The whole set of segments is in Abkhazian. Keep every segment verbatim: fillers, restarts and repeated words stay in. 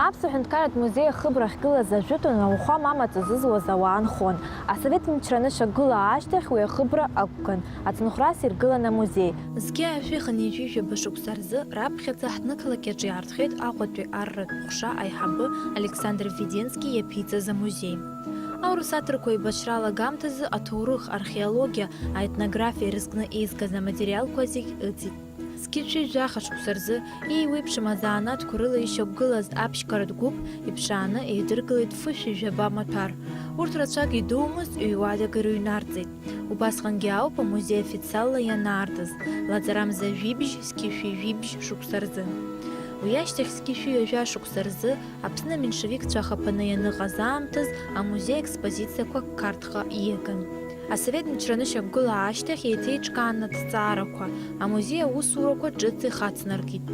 Аԥсуа ҳәынҭқарратә музеи ахыбра ахьгылаз ажәытәан ауахәама амаҵ азызуаз ауаа нхон. Асовет мчра анышьақәгыла ашьҭахь уи ахыбра ақәган, ацынхәрас иргылан амузеи. Зқьи жәшәи хынҩажәи жәаба шықәса рзы раԥхьаӡа ҳҭнықалақь аҿы иаартхеит Аҟәатәи арратә ҟәша аиҳабы Александр Введенски иаԥиҵаз амузеи. Аурыс аҭырқәа еибашьра алагамҭазы аҭоурых, археологиа, аетнографиа ирызкны еизгаз аматериалқәа зегь ыҵит. Зқьи жәшәи жәаха шықәса рзы еиуеиԥшым азанааҭқәа рыла ишьақәгылаз аԥшьгаратә гәыԥ иԥшааны еидыркылеит фышәи жәаба маҭәар. Урҭ рацәак идумызт, ҩ-уадак ирыҩнарҵеит. Убасҟангьы ауп амузеи официалла ианаартыз, лаҵарамза жәибжь, зқьи жәшәи жәибжь шықәса рзы. Уи ашьҭахь зқьи жәшәи ҩажәа шықәса рзы Аԥсны аменшевикцәа ахаԥаны ианыҟаз аамҭаз амузеи аекспозициақәа Қарҭҟа ииаган. Асовет мчра анышьақәгыла ашьҭахь еиҭеиҿкаан аҭҵаарақәа, амузеи аусурақәа ҿыц ихацнаркит.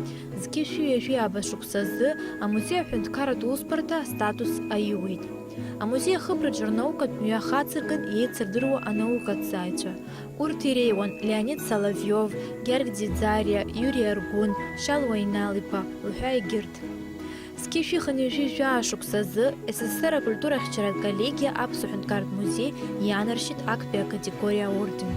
Зқьи жәшәи ҩажәи жәаба шықәса азы амузеи аҳәынҭқарратә усбарҭа астатус аиуеит. Амузеи ахыбраҿы рнаукатә мҩа ахацыркын еицырдыруа анаукаҭҵааҩцәа. Урҭ иреиуан Леонид Соловиов, Георги Ӡиӡариа, Иури Аргәын, Шьалуа Инал-иԥа, уҳәа егьырҭ. Зқьи жәшәи хынҩажәи жәаа шықәса азы С С С Р акультура ахьчаратә коллегиа Аԥсуа ҳәынҭқарратә музеи иаанаршьеит актәи акатегориа аорден.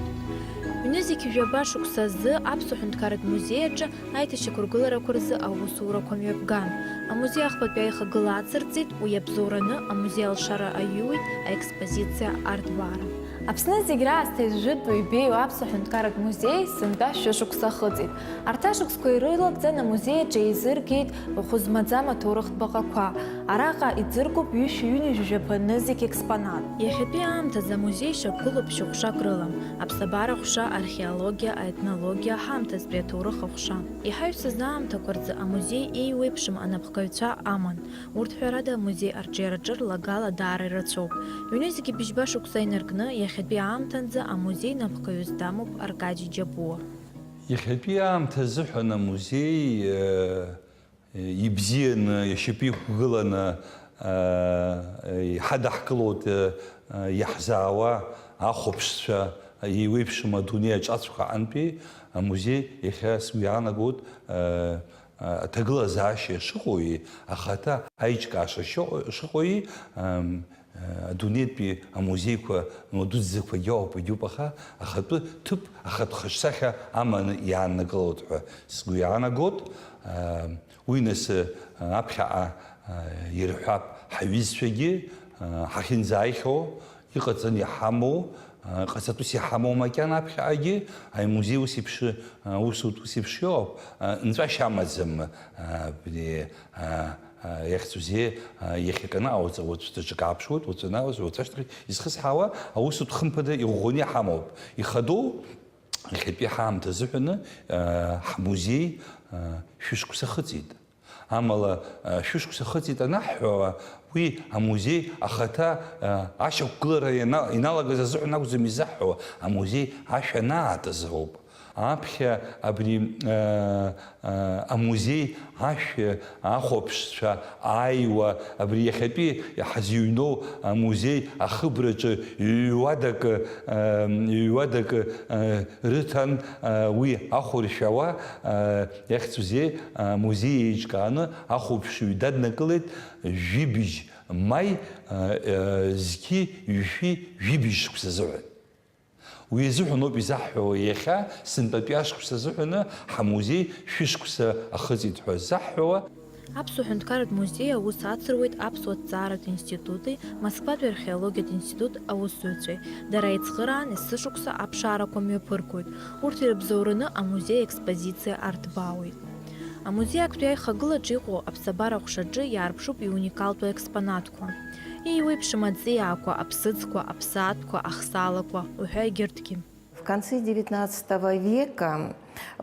Ҩнызқьи жәаба шықәса азы Аԥсуа ҳәынҭқарратә музеи аҿы аиҭашьақәыргыларақәа рзы аусурақәа мҩаԥган. Амузеи ахԥатәи аихагыла ацырҵеит, уи иабзоураны амузеи алшара аиуит аекспозициа арҭбаара. Аԥсны зегь раасҭа изжәытәу ибеиоу Аԥсуа ҳәынҭқарратә музеи сынтәа шәышықәса ахыҵит. Арҭ ашықәсқәа ирылагӡан амузеи аҿы еизыргеит хәы змаӡам аҭоурыхтә баҟақәа. Араҟа иӡыргоуп ҩышәи ҩынҩажәи жәаба нызқь експонат. Иахьатәи аамҭазы амузеи шьақәгылоуп шьаҟәшак рыла, аԥсабара аҟәша, археологиа, аетнологиа, ҳамҭазтәи аҭоурых аҟәша. Иҳаҩсыз аамҭақәа рзы амузеи еиуеиԥшым анапхгаҩцәа аман. Урҭ, ҳәарада, амузеи арҿиараҿы рлагала даара ирацәоуп. Ҩнызқьи быжьба шықәса инаркны, иахьатәи аамҭанӡа амузеи напхгаҩыс дамоуп Аркади Џьапуа. Иахьатәи аамҭа азыҳәан амузеи, э, ибзианы, ишьапы иқәгыланы, э, иҳадаҳкылоит, э, иаҳзаауа ахәаԥшцәа, еиуеиԥшым адунеи аҿацәқәа аҟынтәи амузеи иахьа сгәы иаанагоит, э, аҭагылазаашьа шыҟоуи, ахаҭа аиҿкааша шыҟоу-, шыҟоуи, ам, а, адунеитәи амузеиқәа дуӡӡақәагьы ауп, егьуп, аха ахатәы ҭыԥ, ахатә хаҿсахьа аманы иааннакылоит ҳәа сгәы иаанагоит. А, уи нас, а, аԥхьаҟа, а, ирҳәап ҳаҩызцәагьы, а, ҳахьынӡааихьоу, иҟаҵаны иҳамоу, а, ҟаҵатәыс иҳамоу макьана аԥхьаҟагьы, амузеи ус еиԥш, а, аусутә ус еиԥш иоуп, а, нҵәашьа амаӡам, а, абри, а, а, иахьӡузеи, а, иахьаканы ауаҵ-, уаҵәтәаҿы кааԥшуеит, уаҵәы анаҩс, уаҵәашьҭахь изхысҳауа аусутә хымԥада иӷәӷәаны иҳамоуп. Ихадоу, иахьатәи ҳаамҭа азыҳәаны, а, ҳмузеи, а, шәышықәса хыҵит. Амала, а, шәышықәса хыҵит анаҳҳәауа, уи амузеи ахаҭа, а, ашьақәгылара иана-, иналагаз азыҳәан акәӡам изаҳҳәауа, амузеи ашә анаатыз ауп. Аԥхьа абри, а, а, амузеи ашә ахәаԥшцәа ааиуа, абри иахьатәи ҳазыҩноу амузеи ахыбраҿы ҩ-уадак, а, ҩ-уадак, а, рыҭан, а, уи ахәыршәауа, а, иахьӡузеи, а, музеи еиҿкааны ахәаԥшҩы даднакылеит, жәибжь маи, а, а, зқьи жәшәи жәибжь шықәса азыҳәан. Уи азыҳәан ауп изаҳҳәауа, иахьа сынтәатәи ашықәс азыҳәаны ҳамузеи шәышықәса ахыҵит ҳәа ззаҳҳәауа. Аԥсуа ҳәынҭқарратә музеи аус ацыруеит Аԥсуа ҭҵааратә институти Москватәи археологиатә институт аусзуҩцәеи. Дара еицхыраан есышықәса аԥшаарақәа мҩаԥыргоит. Урҭ ирыбзоураны амузеи аекспозициа арҭбаауеит. Амузеи актәи аихагылаҿы иҟоу аԥсабара аҟәшаҿы иаарԥшуп иуникалтәу аекспонатқәа. Еиуеиԥшым аҵиаақәа, аԥсыӡқәа, аԥсаатәқәа, ахсаалақәа, уҳәа егьырҭгьы. В конце девятнадцатого века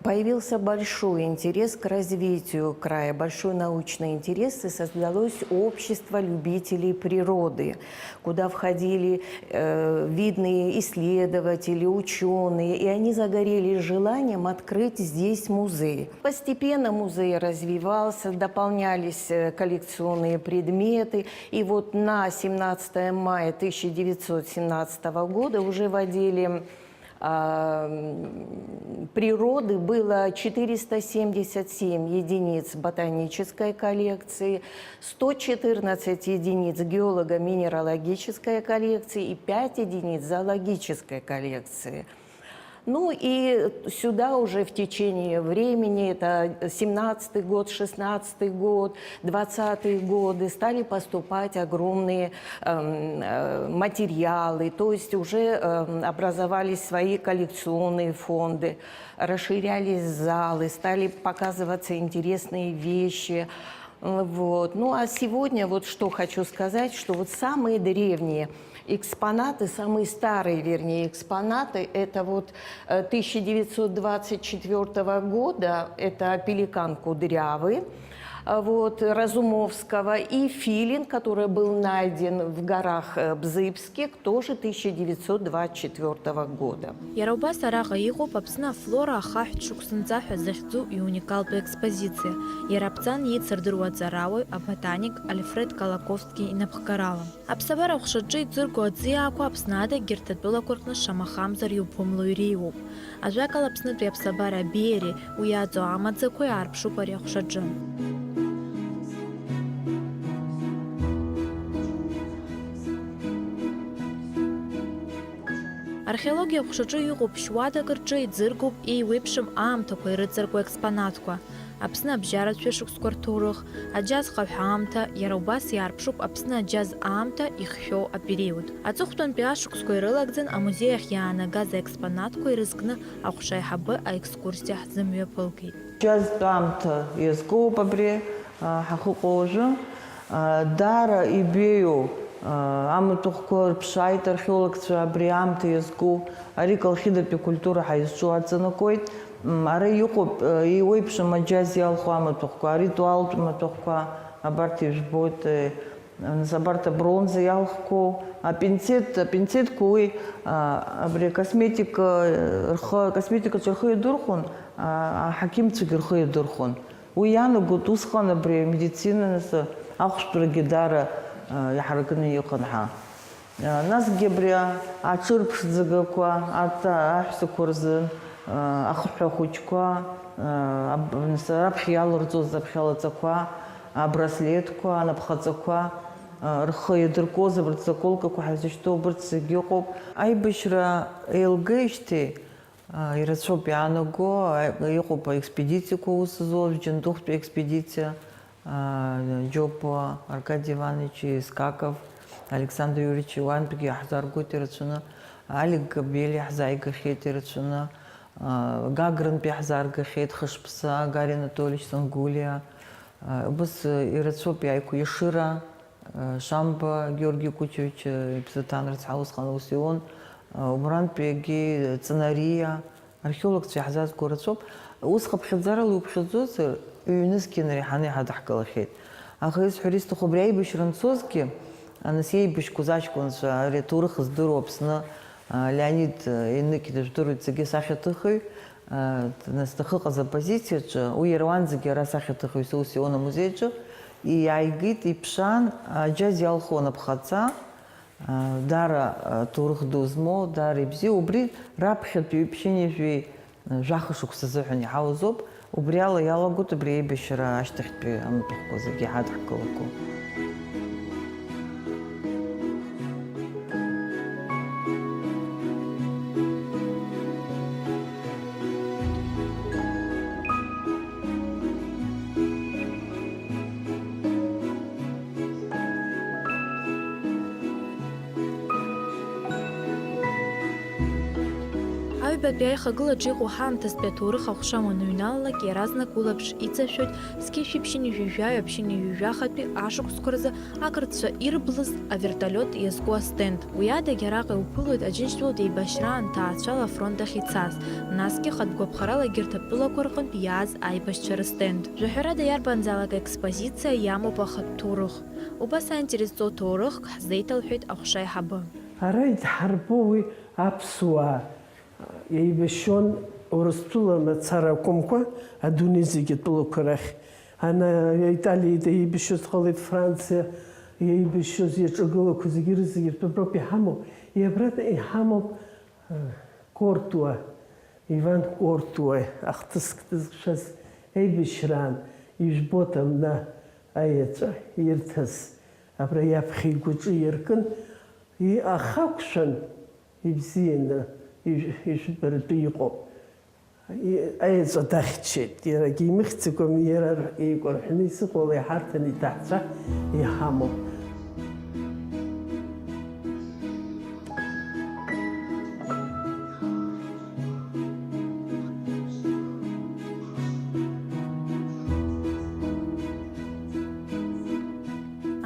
появился большой интерес к развитию края, большой научный интерес, и создалось общество любителей природы, куда входили, э, видные исследователи, учёные, и они загорелись желанием открыть здесь музей. Постепенно музей развивался, дополнялись, э, коллекционные предметы, и вот на семнадцатое мая тысяча девятьсот семнадцатого года уже в отделе А, м, природы было четыреста семьдесят семь единиц ботанической коллекции, сто четырнадцать единиц геолого-минералогической коллекции и пять единиц зоологической коллекции. Ну и сюда уже в течение времени, это семнадцатый год, шестнадцатый год, двадцатые годы, стали поступать огромные эм, э, материалы, то есть уже эм, образовались свои коллекционные фонды, расширялись залы, стали показываться интересные вещи. М, Вот. Ну а сегодня вот что хочу сказать, что вот самые древние экспонаты, самые старые, вернее, экспонаты, это вот э, тысяча девятьсот двадцать четвёртого года, это пеликан кудрявый, э, вот, Разумовского, и филин, который был найден в горах э, Бзыбских, тоже тысяча девятьсот двадцать четвёртого года. Иара убас араҟа иҟоуп Аԥсны афлора ахаҳәтә шықәсынҵа ҳәа захьӡу иуникалтәу експозициа, иара аԥҵан еицырдыруа аҵарауаҩ, аботаник Альфред Колаковски инапхгарала. Аԥсабара аҟәшаҿы иӡырго аӡиаақәа Аԥсны адагьы егьырҭ атәылақәа рҟны шамахамзар иуԥымло иреиуоуп. Ажәакала, Аԥснытәи аԥсабара абеиареи уи иаҵоу амаӡақәеи аарԥшуп ари аҟәшаҿы. Археологиа аҟәшаҿы иҟоуп ԥшь-уадак рҿы иӡыргоуп еиуеиԥшым аамҭақәа ирыҵаркуа експонатқәа, Аԥсны абжьаратә шәышықәсқәа рҭоурых, аџьаз хаҳә аамҭа, иара убас иаарԥшуп Аԥсны аџьаз аамҭа ихшәоу апериод. Аҵыхәтәантәи ашықәсқәа ирылагӡан амузеи ахь иаанагаз аекспонатқәа ирызкны аҟәша аиҳабы аекскурсиа ҳзымҩаԥылгеит. Џьазтә аамҭа иазкуп абри, а, ҳахьыҟоу уажәы. А, даара ибеиоу, а, амаҭәахәқәа рԥшааит археологцәа абри аамҭа иазку. Ари Колхидатәи акультура ҳәа изҿу аҵанакуеит. М, ара иҟоуп, э, еиуеиԥшым аџьаз иалху амаҭәахәқәа, аритуалтә маҭәахәқәа, абарҭ ижәбоит, э, нас абарҭ абронза иалхқәоу, апинцет, апинцетқәа уи, а, абри акосметика, э, рхы, акосметикаҿы рхы иадырхәон, а, аҳақьымцәагьы рхы иадырхәон. Уи иаанагоит усҟан абри амедицина, нас, ахәшәтәрагьы даара, а, иаҳаракны иҟан ҳәа. Насгьы абри аҽырԥшӡагақәа, арҭ аҳәсақәа рзы, ахыҳәа хәыҷқәа, аб-, нас раԥхьа иаларҵоз аԥхьалаҵақәа, абраслетқәа, анапхаҵақәа, рхы иадыркуаз абарҭ заколкақәа ҳәа зышьҭоу абарҭ зегьы ыҟоуп. Аибашьра еилгеижьҭеи, ирацәоуп иаанаго, иҟоуп аекспедициақәа аус зуа, Аџьынџьтәылатәи аекспедициа, Џьопуа, Аркади Иванович Искаков, Александр Иурич Иуантәгьы иаҳзааргоит ирацәаны, Алик Габриел иаҳзааигахьеит ирацәаны, Гагрантә иаҳзааргахьеит хышԥса, Гари Анатольевич Сангулиа, убас ирацәоуп иааиқәа Ешыра, Шамба Георги Кучевич иԥсы ҭан рыцҳа усҟан аус иуан, убрантәи егьи Ҵнариа, Археологцәа иаҳзаазго рацәоуп. Ус хыԥхьаӡарала иуԥхьаӡозар, ҩнызқьи инареиҳаны иҳадаҳкылахьеит. Аха исҳәар исҭаху, абри аибашьра анцозгьы, нас иеибашьқәоз аҷкәынцәа, ари аҭоурых здыруа Аԥсны, а, Леонид, а, Еныкин, жәдыруеит зегьы, асахьаҭыхҩы, а, нас дахыҟаз апозициаҿы, уи иара уанӡагьы ара асахьаҭыхҩы ус ион амузеи аҿы, иааигеит, иԥшаан, аџьаз иалху анапхаҵа, Даара аҭоурых ду змоу, даара ибзиоу, убри раԥхьатәи ҩаԥшьынҩажәи жәаха шықәса азыҳәан иҳауазоуп, убри ала иалагоит абри аибашьра ашьҭахьтәи амаҭәахәқәа зегьы иҳадҳкылақәо. Аҩбатәи аихагылаҿ иҟоу ҳаамҭазтәи аҭоурых аҟәша уаныҩналалак, иаразнак улаԥш иҵашәоит зқьи жәшәи ԥшьынҩажәи жәаҩа, ԥшьынҩажәи жәахатәи ашықәсқәа рзы ақырҭцәа ирблыз аверталиот иазку астенд. Уи адагь араҟа иуԥылоит Аџьынџьтәылатә еибашьраан ҭаацәала афронт ахь ицаз, насгьы хатә гәаԥхарала егьырҭ атәылақәа рҟынтә иааз аибашьцәа рыстенд. Жәаҳәарада иарбанзаалак аекспозициа иамоуп ахатә ҭоурых. Убас аинтерес зҵоу ҭоурыхк ҳзеиҭалҳәеит аҟәша аиҳабы. Ара идҳарбо уи аԥсуаа еибашьуан Урыстәыла мацара акәымкәа, адунеи зегьы атәылақәа рахь. Ана Италиа еибашьуаз дҟалеит, Франциа еибашьуаз, иаҿагылақәа зегьы рызегьы ртәы аброуп иҳамоу. И обратно иҳамоуп, э, Кортуа, Иван Кортуа ахҭыск дызкшаз аибашьраан ижәбо аҭамна аеҵәа ирҭаз абра иаԥхьа игәаҿы иаркын, и-, ахы ақәшәан ибзианы ижә-, ижәбаратәы иҟоуп. И-, аеҵәа дахьчеит, иарагьы имыхьӡакәа, иара р-, еикәарҳәны изыҟоу ала иҳарҭан иҭаҳцәа иҳамоуп.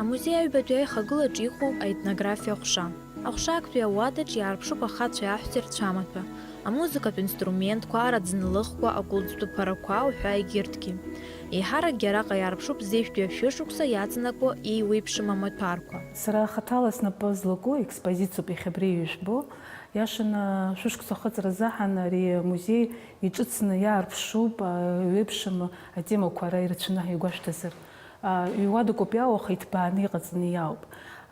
Амузеи аҩбатәи аихагылаҿ иҟоуп аетнографиа аҟәша. Аҟәша актәи ауадаҿ иаарԥшуп ахацәеи аҳәсеи рцәамаҭәа, амузыкатә инструментқәа, араӡынлыхқәа, акәылӡтәы ԥарақәа уҳәа егьырҭгьы. Еиҳаракгьы араҟа иаарԥшуп зежәтәи ашәышықәса иаҵанакуа еиуеиԥшым амаҭәарқәа. Сара хаҭала снапы злаку експозициоуп иахьа абри ижәбо. Иашаны, шәышықәса ахыҵра азыҳәан ари амузеи иҿыцны иаарԥшуп, а, еиуеиԥшым атемақәа ара ирацәаны ҳаигәашәҭазар. А, ҩуадақәоуп иаауа, аха иҭбааны иҟаҵаны иаауп.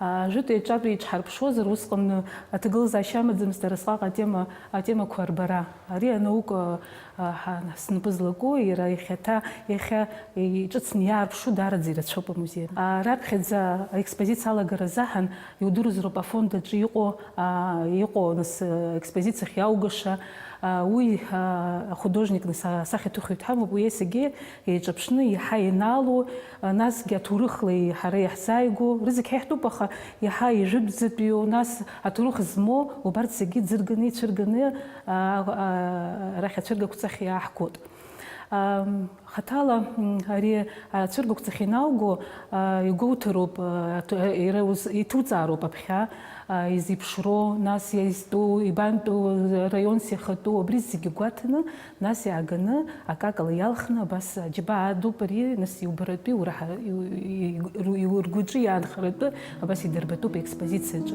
А, жәытә еҵәатә еиҿҳарԥшуазар, усҟан аҭагылазаашьа амаӡамызт арысҟак атема, атемақәа рбара. Ари анаука, а, ҳа-, снапы злаку, иара иахьаҭа, иахьа иҿыцны иаарԥшу даараӡа ирацәоуп амузеи. А, раԥхьаӡа аекспозициа алагара азыҳәан, иудыруазароуп, афонд аҿы иҟоу, а, иҟоу, нас, а, аекспозициахь иаугаша, а, уи, а, ахудожник, нас, асахьаҭыхҩы дҳамоуп, уи иаҳагьы еиҿаԥшны, иаҳа инаало, а, насгьы аҭоурыхла ҳара иаҳзааигәоу, рызегь ҳа иаҳтәуп, аха иаҳа ижәытәӡатәиу, нас аҭоурых змоу, убарҭ зегьы ӡырганы, ицәырганы, а, а, арахь ацәыргақәҵахь иааҳгоит. Ам, хаҭала, м, ари ацәыргақәҵахь ианалго, а, игәоуҭароуп, а, аҭ-, а, иара ус иҭуҵаароуп аԥхьа, а, изеиԥшроу, нас иа изтәу, ибантәу раионс иахатәу, абри зегьы гәаҭаны, нас иааганы, акакала иалхны, абас аџьабаа адуп ари, нас иубаратәы, иураҳа-, иу-, иу-, иу-, ргәаҿы иаанхаратәы, абас идырбатәуп аекспозициаҿы.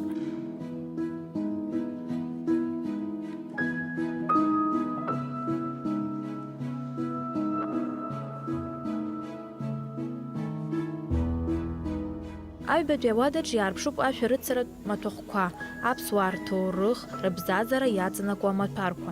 Аҩбатәи ауадаҿ иаарԥшуп ашәарыцаратә маҭәахәқәа, аԥсуаа рҭоурых, рыбзазара иаҵанакуа амаҭәарқәа.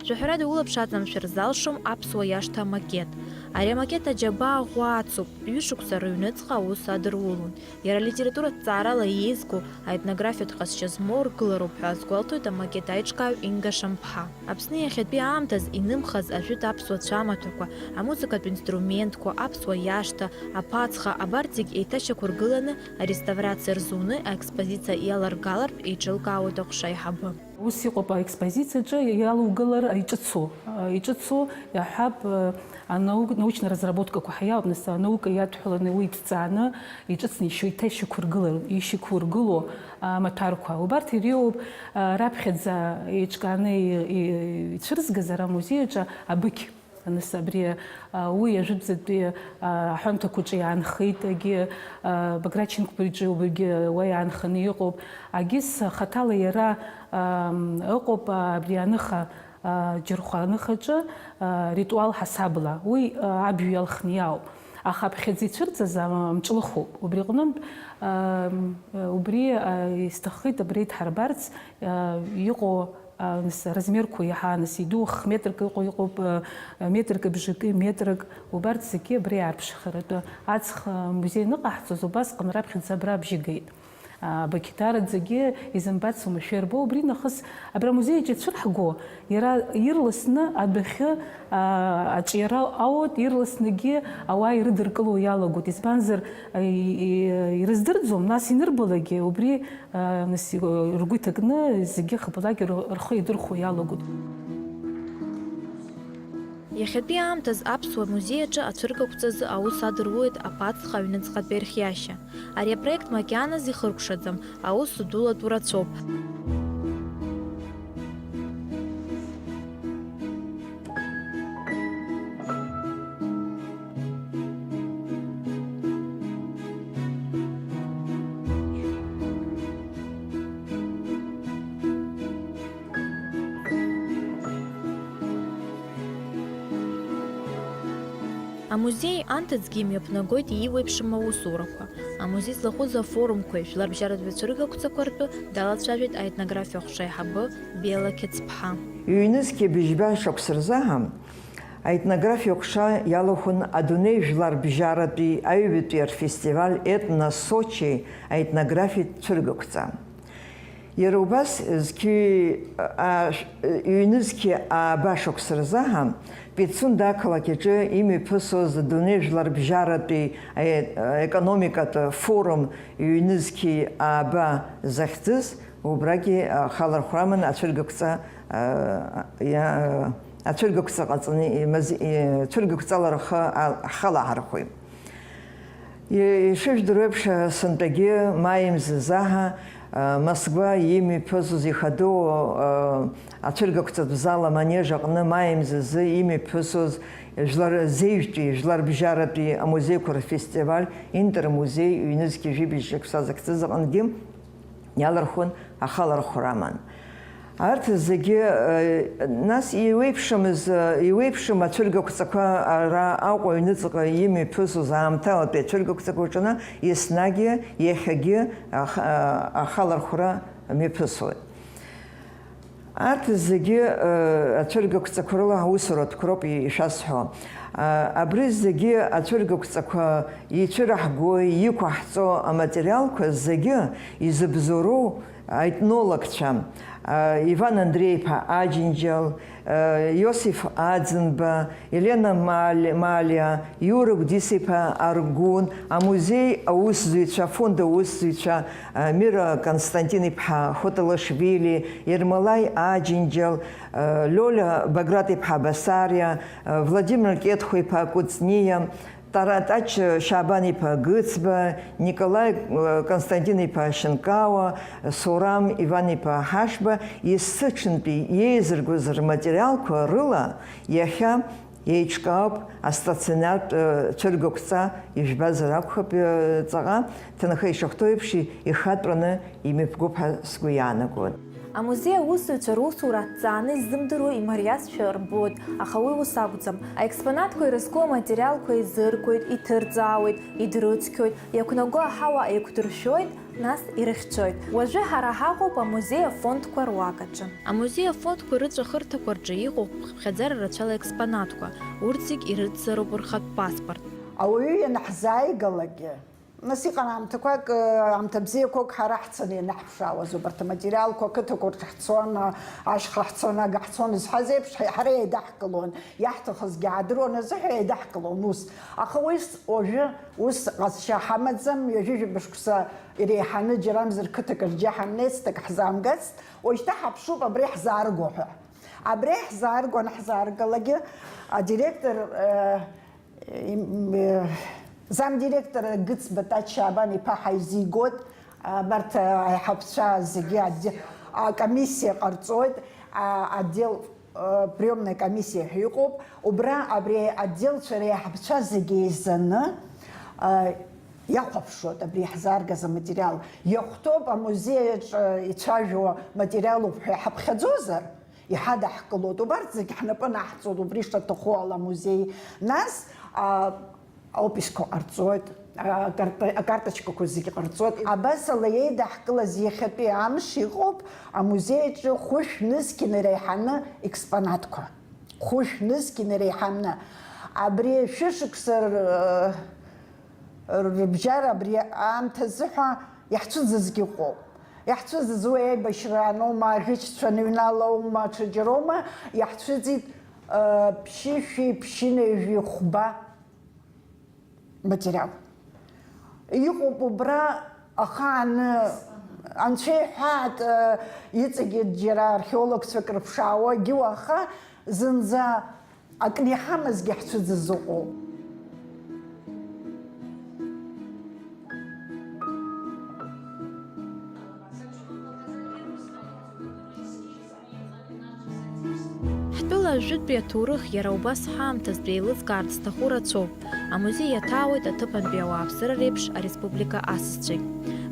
Шәаҳәарада, улаԥш аҵамшәар залшом аԥсуа иашҭа амакет. Ари амакет аџьабаа ӷәӷәа ацуп, ҩышықәса рыҩныҵҟа аус адырулон. Иара алитературатә ҭҵаарала еизгоу, аетнографиатә ҟазшьа змоу ргылароуп ҳәа азгәалҭоит амакет аиҿкааҩ Инга Шамԥҳа. Аԥсны иахьатәи аамҭаз инымхаз ажәытә аԥсуа цәамаҭәақәа, амузыкатә инструментқәа, аԥсуа иашҭа, аԥацха, абарҭ зегь еиҭашьақәыргыланы, ареставрациа рзуны аекспозициа иаларгалартә еиҿылкаауеит аҟәша аиҳабы. Ус иҟоуп аекспозициаҿы иалугалар иҿыцу, иҿыцу, иаҳҳәап, анаук-, научно разработкақәа ҳәа иалоуп, нас, анаука иадҳәаланы уи иҭҵааны, иҿыцны ишьо-, иҭа ишьақәыргылар-, ишьақәыргылоу, а, амаҭәарқәа. Убарҭ иреиуоуп, а, раԥхьаӡа еиҿкааны и-, и-, ицәырызгаз ара амузеи аҿы абыкь. Нас абри, а, уи ажәытәӡатәи, а, аҳәамҭақәаҿы иаанхеит, агьи, а, Баграт Шьынқәба иҿы убригьы уа иаанханы иҟоуп. Агьыс хаҭала иара, ам, ыҟоуп, а, абри аныха, а, Џьырхәа аныхаҿы, а, ритуал ҳасабла. Уи, а, абҩа иалхны иаауп. Аха аԥхьаӡа ицәырҵыз ам-, амҿлыхоуп. Убри аҟнынтә, ам, убри, а, исҭаххеит абри идҳарбарц, а, иҟоу, а, нас, размерқәа иаҳа, нас, иду хә метрк ыҟоу иҟоуп, а, метрк бжаки, метрк, убарҭ зегьы абри аарԥшхаратәы. Аҵх, а, музеи аныҟаҳҵоз, убасҟан раԥхьаӡа абра абжьы геит. А, бақьҭараӡагьы изымбац уамашәа ирбо, убри нахыс абра амузеи аҿы ицәырҳго, иара ирласны адәахьы, а, аҿиара ауеит, ирласныгьы ауаа ирыдыркыло иалагоит. Избанзар, а, и-, и-, ирыздырӡом, нас инырбалакгьы убри, а, нас, и-, ргәы иҭакны зегьы хбалак ир-, рхы идырхәо иалагоит. Иахьатәи аамҭаз Аԥсуа музеи аҿы ацәыргақәҵазы аус адыруеит аԥацха аҩныҵҟатәи архиашьа. Ари апроект макьаназ ихыркәшаӡам, аус удулатәу рацәоуп. Амузеи анҭыҵгьы имҩаԥнагоит еиуеиԥшым аусурақәа. Амузеи злахәыз афорумқәеи жәларбжьаратәи ацәыргақәҵақәа ртәы далацәажәеит аетнографиа аҟәша аиҳабы Бела Қьыцԥҳа. Ҩнызқьи быжьба шықәса рзы аҳа, аетнографиа аҟәша иалахәын адунеи жәларбжьаратәи аҩбатәи арфестиваль Етно-Сочи аетнографиатә цәыргақәҵа. Иара убас зқьи, а, ҩнызқьи ааба шықәса рзы аҳа, Пицунда ақалақь аҿы имҩаԥысуаз адунеи жәларбжьаратәи ае-, аекономикатә форум ҩнызқьи ааба захьӡыз, убрагьы ахалархәра аман ацәыргақәҵа, а, иа-, ацәыргақәҵа ҟаҵаны имаз-, и-, цәыргақәҵала рхы а-, ҳхалаҳархәеит. Ишыжәдыруа еиԥш, сынтәагьы маи мзазы аҳа, Москва имҩаԥысыз ихадоу ацәыргақәҵатә зал аманеж аҟны маи мзазы имҩаԥысыз жәлар, Зеижәтәи жәларбжьаратәи амузеиқәа рфестиваль Интермузеи ҩнызқьи жәибжь шықәса захьӡыз аҟынгьы иалырхуан ахалархәра аман. Арҭ зегьы, э, нас иуеиԥшымыз, э, иуеиԥшым ацәыргақәҵақәа ара Аҟәа аҩныҵҟа имҩаԥысуаз аамҭалатәи ацәыргақәҵақәа рҿы еснагьы иахьагьы ах-, а-, ахалархәра мҩаԥысуеит. Арҭ зегьы, э, ацәыргақәҵақәа рыла аусуратәқәа роуп ишәасҳәо. А, абри зегьы ацәыргақәҵақәа ицәыраҳгои, иқәаҳҵо аматериалқәа зегьы изыбзоуроу аетнологцәа, а, Иван Андреи-иԥа Аџьынџьал, а, Иосиф Аӡынба, Елена Мали-, Малиа, Иура Гәдиса-иԥа Аргәын, амузеи аусзуҩцәа, афонд аусзуҩцәа, а, Мира Константин-иԥҳа Хәыталашвили, Ермолаи Аџьынџьал, а, Лиолиа Баграт-иԥҳа Басариа, а, Владимир Кетхәа-иԥа Кәыҵниа, Таратач Шьабан-иԥа Гыцба, Николаи, э, Константин-иԥа Шьынкауа, Сурам Иван-иԥа Ҳашба есыҽынтәи иеизыргоз рматериалқәа рыла иахьа еиҿкаауп астационартә, э, цәыргақәҵа, ижәбазар акәхап, э, ҵаҟа ҭынха ишахәҭоу еиԥш ихатәраны имҩаԥгоуп ҳәа сгәы иаанагоит. Амузеи аусзуҩцәа русура аҭҵааны иззымдыруа имариазшәа рбоит, аха уи ус акәӡам. Аекспонатқәа ирызку аматериалқәа еизыргоит, иҭырҵаауеит, идрыцқьоит, иақәнаго аҳауа еиқәдыршәоит, нас ирыхьчоит. Уажәы ҳара ҳаҟоуп амузеи афондқәа руак аҿы. Амузеи афондқәа рыҵәахырҭақәа рҿы иҟоуп хыԥхьаӡара рацәала експонатқәа, урҭ зегь ирыцзароуп рхатә паспорт. Ауаҩы ианаҳзааигалакгьы, Нас иҟан аамҭақәак, аамҭа бзиақәак ҳара ҳцаны ианаҳԥшаауаз убарҭ аматериалқәа, ақыҭақәа рҿы ҳцон, ашьха ҳцон, ага ҳцон зҳәаз еиԥш, ҳа-, ҳара еидаҳкылон, иаҳҭахызгьы аадыруан азыҳәа еидаҳкылон ус. Аха уи с-, уажәы ус ҟазшьа ҳамаӡам, ҩажәижәаба шықәса иреиҳаны џьарамзар қыҭак рџьа ҳамнеицт, ак ҳзаамгацт, уажәшьҭа ҳаԥшуп абри ҳзаарго ҳәа. Абри ҳзаарго анҳзааргалакгьы, адиректор, э, Им-, э, замдиректор Гыцба Тач Шьабан-иԥа ҳаизигоит, абарҭ аиҳабцәа зегьы ади-, акомиссиа ҟарҵоит, а-, отдел, э, приёмная комиссиа ҳәа иҟоуп, убра абри аотделцәа реиҳабцәа зегьы еизаны, э, иахәаԥшуеит абри иаҳзааргаз аматериал. Иахәҭоуп амузеи аҿы ицәажәо материалуп ҳәа иҳаԥхьаӡозар, Иҳадаҳкылоит, убарҭ зегь ҳнапы анаҳҵоит, убри шаҭаху ала амузеи. Нас, а, описьқәа ҟарҵоит, а, акарта-, акарточкақәа зегь ҟарҵоит. Абасала еидаҳкылаз иахьатәи амш иҟоуп амузеи аҿы хәышә нызқь инареиҳаны експонатқәа. Хәышә нызқь инареиҳаны. Абри шәышықәса р-, рыбжьара абри аамҭазы ҳәа иаҳцәыӡызгьы ыҟоуп. Иаҳцәыӡыз уи аибашьра аноума, аӷьычцәа аныҩналоума, аҽаџьароума, иаҳцәыӡит, э, ԥшьышәи ԥшьынҩажәи хәба материал. Иҟоуп убра ахааны, анцәа иҳәаат, э, иҵегьы џьара археологцәак рыԥшаауагьы уаха, зынӡа Акны иҳамазгьы ҳцәыӡыз ыҟоуп. Ҳтәыла ажәытәтәи аҭоурых иара убас ҳаамҭазтәи еилызкаарц зҭаху рацәоуп. Амузеи иаҭаауеит аҭыԥантәи ауааԥсыра реиԥш ареспублика асасцәагь.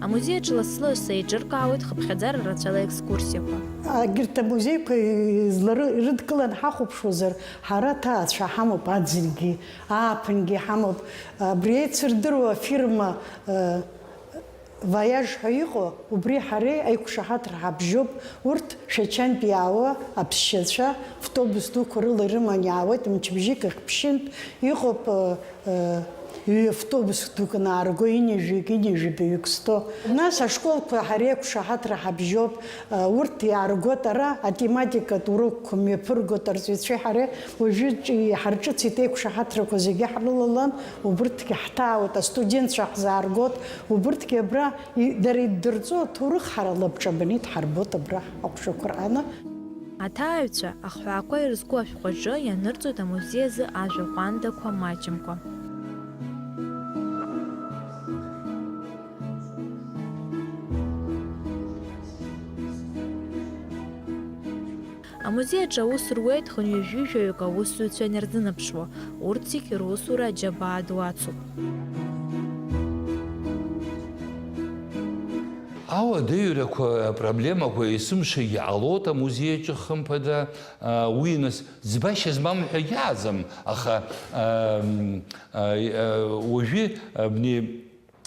Амузеи аҿы лассы-лассы еиҿыркаауеит хыԥхьаӡара рацәала екскурсиақәа. Егьырҭ амузеиқәа излары-, ирыдкыланы ҳахәаԥшуазар, ҳара аҭаацәа ҳамоуп аӡынгьы, ааԥынгьы ҳамоуп. Абри еицырдыруа афирма, э, Ваиаж ҳәа иҟоу, убри ҳареи аиқәшаҳаҭра ҳабжьоуп, урҭ Шәачантә иаауа аԥсшьацәа автобус дуқәа рыла ирыманы иаауеит, мчыбжьык ахԥшьынтә иҟоуп, ы, ы, ҩ-автобус дук анаарго, ҩынҩажәаҩык, ҩынҩажәаҩык зҭо. Нас ашколқәа ҳара еиқәшаҳаҭра ҳабжьоуп, ы, урҭ иааргоит ара атематикатә урокқәа мҩаԥыргоит арҵаҩцәеи ҳареи, уажәы ҿ-, иҳарҿыцит еиқәшаҳаҭрақәа зегьы ҳрылалан, убырҭгьы ҳҭаауеит, астудентцәа ҳзааргоит, убырҭгьы абра И-, дара иддырҵо аҭоурых ҳара лабҿабаны идҳарбоит абра аҟәшақәа рҟны. Аҭааҩцәа, ахҳәаақәа ирызку ашәҟәаҿы ианырҵоит амузеи азы ажәа ҟәандақәа маҷымкәа. Амузеи аҿы аус руеит хынҩажәижәаҩык аусзуҩцәа инарзынаԥшуа, урҭ зегь русура аџьабаа ду ацуп. Ауадаҩрақәа, апроблемақәа есымшагьы ҟалоит амузеи аҿы, хымԥада, а, уи, нас, ӡбашьа змам ҳәа иааӡам, аха, ам, а, а, уажәы абни,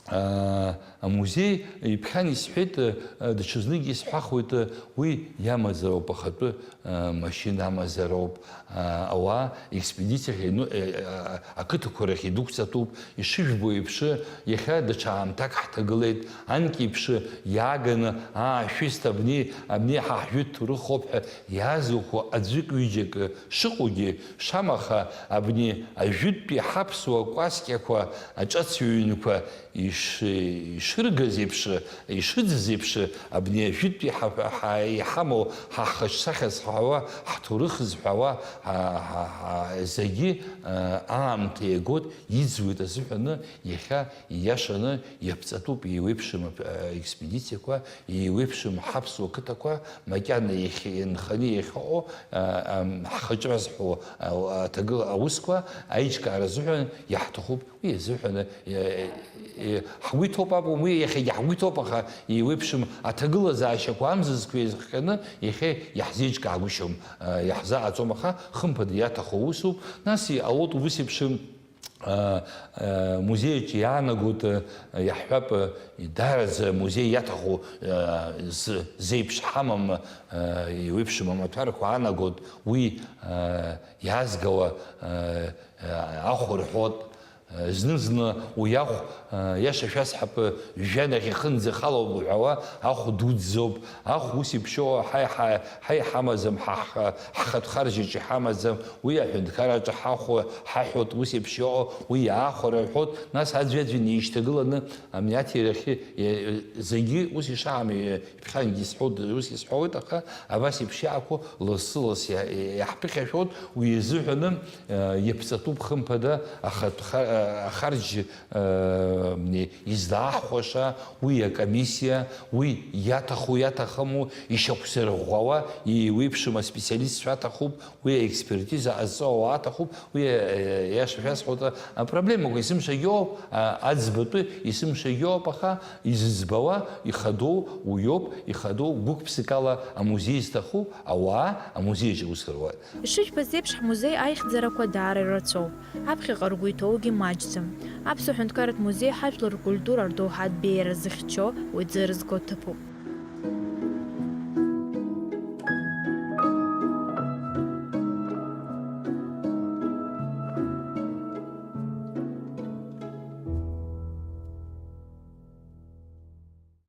а, амузеи иԥхьан исҳәеит, а, даҽазнык исҳәахуеит, а, уи иамазароуп ахатәы, а, машьына амазароуп, а, ауаа експедициахь иану-, э, а, ақыҭақәа рахь идәықәҵатәуп, ишыжәбо еиԥш, иахьа даҽа аамҭак ҳҭагылеит, анкьеиԥш иааганы, аа, шәысҭ, абни, абни ҳа ҳжәытә ҭоурыхоуп ҳәа иаазухуа аӡәык-ҩыџьак шыҟоугьы, шамаха абни ажәытәтәи ҳаԥсуа кәасқьақәа, аҿацҩынқәа иш-, ишыргаз еиԥш, ишыӡыз еиԥш, абни ажәытәтәи ҳа-, ҳа-, иҳамоу ҳа ҳхаҿсахьа зҳәауа, ҳҭоурых зҳәауа, ҳа-, ҳа-, ҳа-, зегьы, а, аамҭа иагоит, иӡуеит азыҳәаны, иахьа ииашаны иаԥҵатәуп, еиуеиԥшым ап-, а, експедициақәа, еиуеиԥшым ҳаԥсуа қыҭақәа, макьана иахь-, инханы иахьыҟоу, а, ам, ҳхаҿра зҳәо, а, аҭагыла аусқәа аиҿкаара азыҳәан иаҳҭахуп. Уи азыҳәан, е, е, е, ҳгәы иҭоуп акәым, уи иахьагьы ҳгәы иҭоуп, аха еиуеиԥшым аҭагылазаашьақәа амзызқәа еизыхҟьаны иахьа иаҳзеиҿкаагәышьом, а, иаҳзааӡом, аха хымԥада иаҭаху усуп. Нас иҟалоит убыс еиԥш, а, а, музеи аҿы иаанагоит, а, иаҳҳәап, а, даараӡа амузеи иаҭаху, а, з-, зеиԥш ҳамам, а, еиуеиԥшым амаҭәарқәа аанагоит, уи, а, иаазгауа, а, а, ахә рҳәоит. Зны-зны уи ахә, иаша шәасҳәап, жәҩан ахь ихынӡахалоуп уҳәауа, ахә дуӡӡоуп, ахә ус иԥшьоу ҳа иҳа-, ҳа иҳамаӡам, ҳа ҳхатә харжьаҿ иҳамаӡам, уи аҳәынҭқарраҿы ҳахәо ҳаҳәоит, ус еиԥш иҟоу, уи иаахәара рҳәоит, нас аӡәи-аӡәи неишьҭагыланы амни аҭира ахьы, е-, зегьы ус ишаам, е-, Ԥхьангьы исҳәоит, ус исҳәауеит, аха абас еиԥш иаақәоу лассы-ласс иа-, иаҳԥыхьашәоит, уи изыҳәаны, э, иаԥҵатәуп хымԥада ахатә ха-, э, ахарџь, э, излаахәаша, уи акомиссиа, уи иаҭаху, иаҭахыму, ишьақәзырӷәӷәауа, еиуеиԥшым аспециалистцәа аҭахуп, Уи аекспертиза ҟазҵо ауаа аҭахуп, уи, э, иаша шәасҳәоит, апроблемақәа есымшагьы ыҟоуп, а, аӡбатәы есымшагьы ыҟоуп, аха изыӡбауа ихадоу уиоуп, ихадоу гәык-ԥсыкала амузеи зҭаху ауаа амузеи аҿы аус руеит. Ишыжәбаз еиԥш, ҳмузеи аихьӡарақәа даара ирацәоуп. Аԥхьаҟа ргәы иҭоугьы маҷӡам. Аԥсуа ҳәынҭқарратә музеи ҳажәлар ркультура рдоуҳатә беиара зыхьчо, уи ӡы рызго ҭыԥуп.